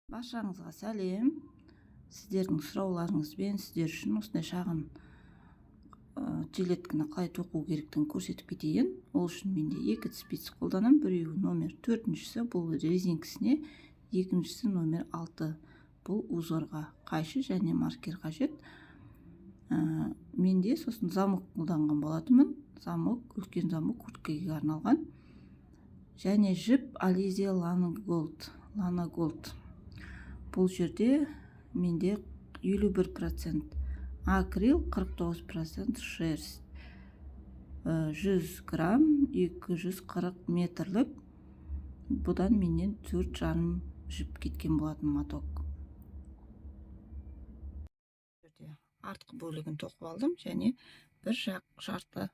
Баршаңызға сәлем. Сіздердің сұрауларыңызбен сіздер үшін осындай шағын жилеткіні қалай тоқу керектігін көрсетіп кетейін. Ол үшін менде екі спиц қолданамын. Біреуі номер 4-шісі, бұл резинкісіне, екіншісі номер 6. Бұл узорға қайшы және маркер қажет. Менде сосын замок қолданған болатынмын. Замок, үлкен замок, курткаға арналған. Және жіп Alize Lana Gold. Lana Gold. Бұл жерде менде 51% акрил, 49% шерсть. 100 грамм, 240 метрлік. Бұдан менен 4,5 жіп кеткен болатын моток. Артқы бөлігін тоқып алдым және бір жақ жарты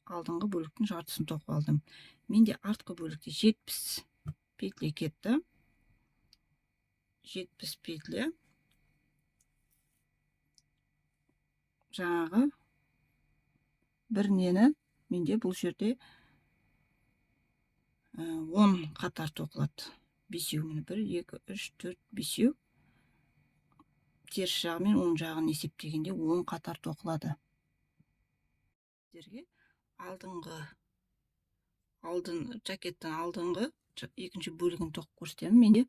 алдыңғы бөліктің жартысын тоқып алдым. Менде артқы бөлікте 70 петля кетті. 70 петля. Жаңағы бір нені менде бұл жерде 10 қатар тоқылады. Бесеу, міне 1, 2, 3, 4, бесеу. Теріс жағы мен оң жағын есептегенде 10 қатар тоқылады. Сіздерге жакеттің алдыңғы екінші бөлігін тоқып көрсетемін. Менде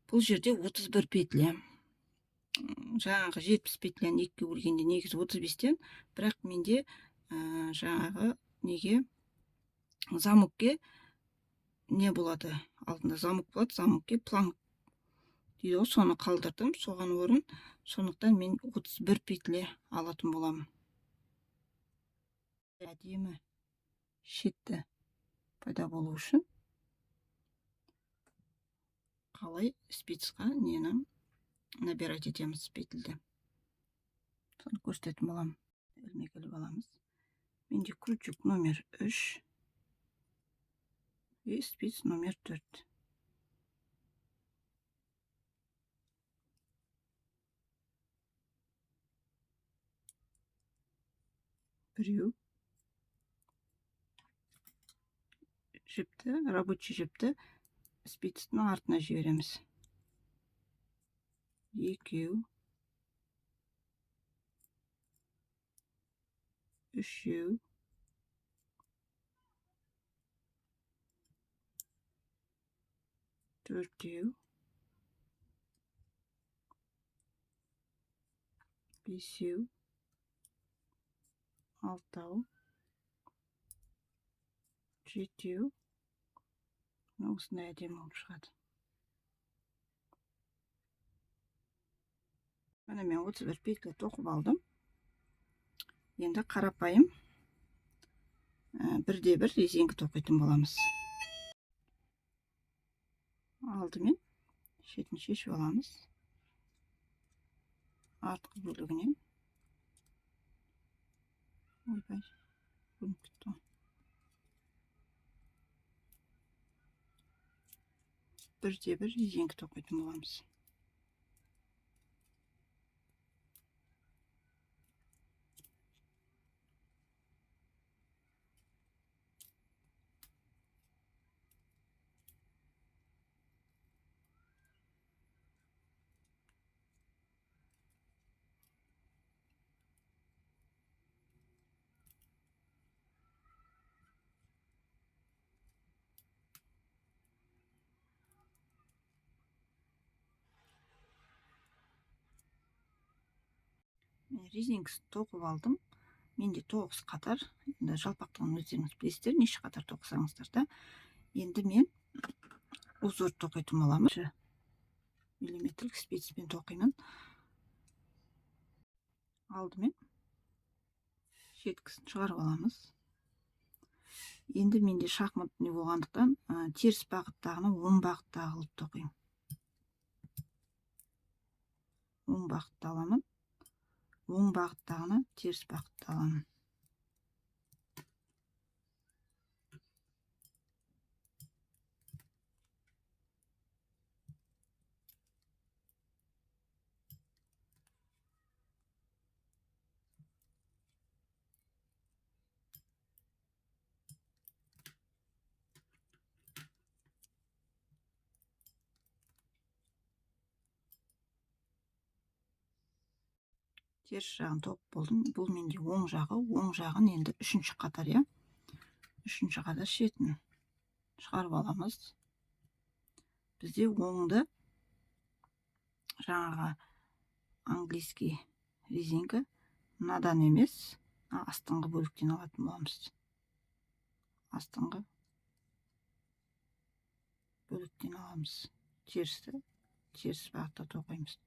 бұл жерде 31 петля. Жаңағы 70 петляны екіге бөлгенде негізі 35-тен, бірақ менде жаңағы неге замокке не болады? Алдында замок болады, замокке планк дейді ғой, соны қалдырдым, соған орын. Сондықтан мен 31 петля алатын боламын. Әдемі шетті пайда болу үшін қалай спицқа нені набирать етеміз петельді, соны көрсететін боламын. Ілмек іліп аламыз. Менде крючок номер 3 и спиц номер 4. Біреу жіпті, рабочий жіпті спицтің артына жібереміз. Екеу, үшеу, төртеу, бесеу, алтау, жетеу. Осындай әдемі болып шығады. Міне мен 31 петля тоқып алдым. Енді қарапайым бірде бір резинка тоқитын боламыз. Алдымен шетін шешіп аламыз. Артқы бөлігінен. Ойбай, көрініп кетті ғой. Бірде бір резинка тоқитын боламыз. Резинкісін тоқып алдым. Менде 9 қатар. Енді жалпақтығын өздеріңіз білесіздер, неше қатар тоқысаңыздар да. Енді мен узор тоқитын боламын. Миллиметрлік спицпен тоқимын. Алдымен шеткісін шығарып аламыз. Енді менде шахмат не болғандықтан, теріс бағыттағыны оң бағыттағы қылып тоқимын. Оң бағытта аламын. Оң бағыттағыны теріс бағытта аламын. Теріс жағын тоқып болдым. Бұл менде оң жағы. Оң жағын енді үшінші қатар, иә? Үшінші қатар шетін шығарып аламыз. Бізде оңды жаңағы английский резинка мынадан емес, астыңғы бөліктен алатын боламыз. Астыңғы бөліктен аламыз. Терісті теріс бағытта тоқимыз.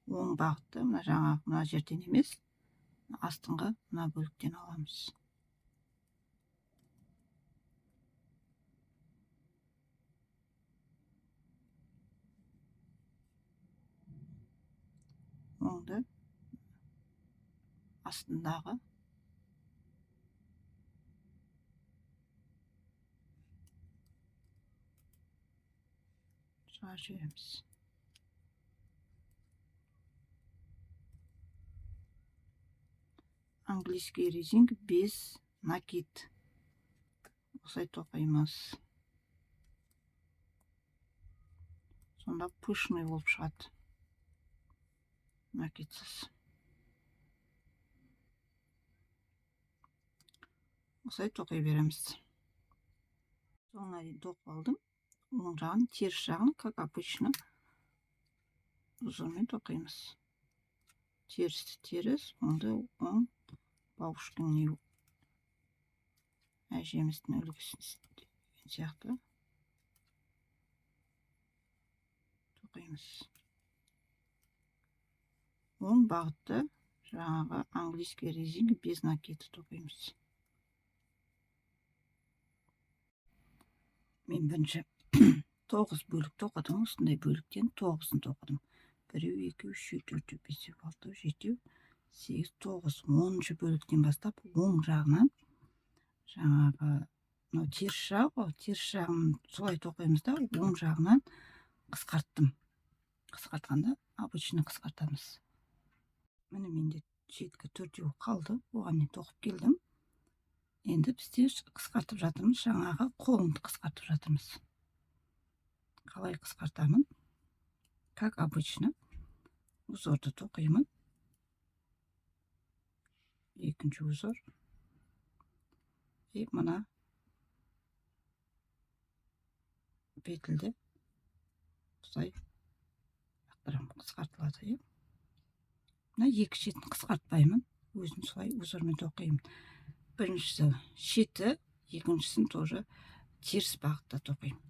Оң бағытты мына жаңағы мына жерден емес, астыңғы мына бөліктен аламыз. Оңды астындағы шығарып жібереміз. Английский резинка без накид. Осылай тоқимыз. Сонда пышный болып шығады. Накидсіз. Осылай тоқи береміз. Соңына дейін тоқып алдым. Оң жағын, теріс жағын, как обычно, узормен тоқимыз. Терісті теріс, оңды оң, бабушкин әжеміздің үлгісін деген сияқты тоқимыз. Оң бағытты жаңағы английский резинка без накида тоқимыз. Мен бірінші 9 бөлік тоқыдым. Осындай бөліктен 9-ын тоқыдым. 1, 2, 3, 4, 5, 6, 7, 8, 9. 10-шы бөліктен бастап оң жағынан жаңағы мынау теріс жағы ғой, теріс жағын солай тоқимыз да, оң жағынан қысқарттым. Қысқартқанда обычно қысқартамыз. Міне менде шеткі төртеу қалды, оған мен тоқып келдім. Енді бізде қысқартып жатырмыз, жаңағы қолын қысқартып жатырмыз. Қалай қысқартамын? Как обычно, узорды тоқимын. Екінші узор. И мына петельді осылай лақтырамын, қысқартылады, иә. Мына екі шетін қысқартпаймын, өзін солай узормен тоқимын. Біріншісі шеті, екіншісін тоже теріс бағытта тоқимын.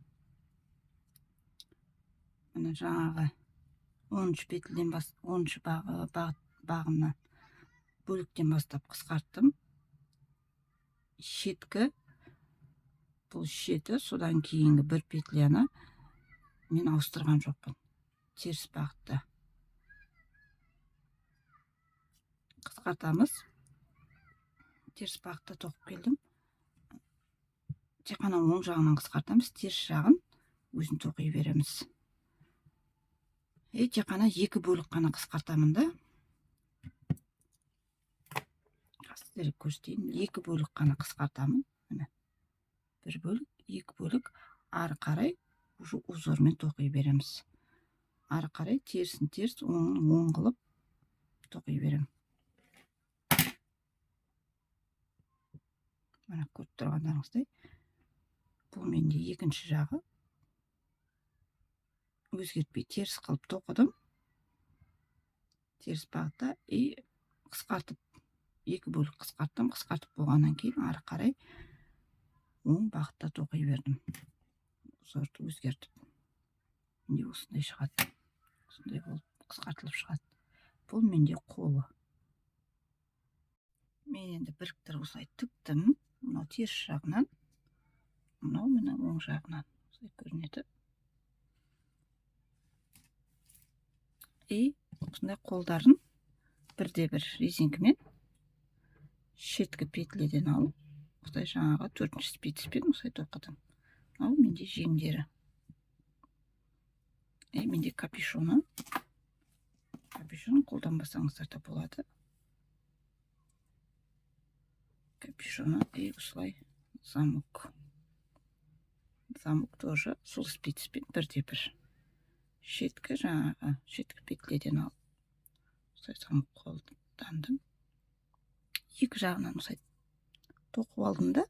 Міне жаңағы 10-шы петельден бас, 10-шы бағымнан бөліктен бастап қысқарттым. Шеткі, бұл шеті, содан кейінгі бір петляны мен ауыстырған жоқпын. Теріс бағытта қысқартамыз. Теріс бағытта тоқып келдім. Тек қана оң жағынан қысқартамыз, теріс жағын өзін тоқи береміз. Тек қана екі бөлік қана қысқартамын да. Сіздерге көрсетейін. Екі бөлік қана қысқартамын. Міне. Бір бөлік, екі бөлік. Ары қарай уже узормен тоқи береміз. Ары қарай терісін теріс, оңын оң қылып тоқи беремін. Міне көріп тұрғандарыңыздай, бұл менде екінші жағы. Өзгертпей теріс қылып тоқыдым. Теріс бағытта и қысқартып, екі бөлік қысқарттым. Қысқартып болғаннан кейін ары қарай оң бағытта тоқи бердім. Узорды өзгертіп. Менде осындай шығады. Осындай болып қысқартылып шығады. Бұл менде қолы. Мен енді біріктіріп осылай тіктім. Мынау теріс жағынан, мынау міне оң жағынан осылай көрінеді. И осындай қолдарын бірде бір резинкамен шеткі петледен алып, осылай жаңағы төртінші спицпен осылай тоқыдым. Мынау менде жеңдері. И менде капюшоны. Капюшон қолданбасаңыздар да болады. Капюшоны и осылай замок. Замок тоже сол спицпен бірде бір. Шеткі жаңағы шеткі петледен алып осылай замок қойдым. Аттандым, екі жағынан осылай тоқып алдым да,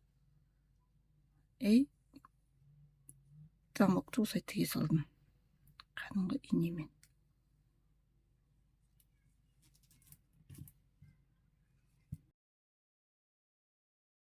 и замокты осылай тіге салдым кәдімгі инемен.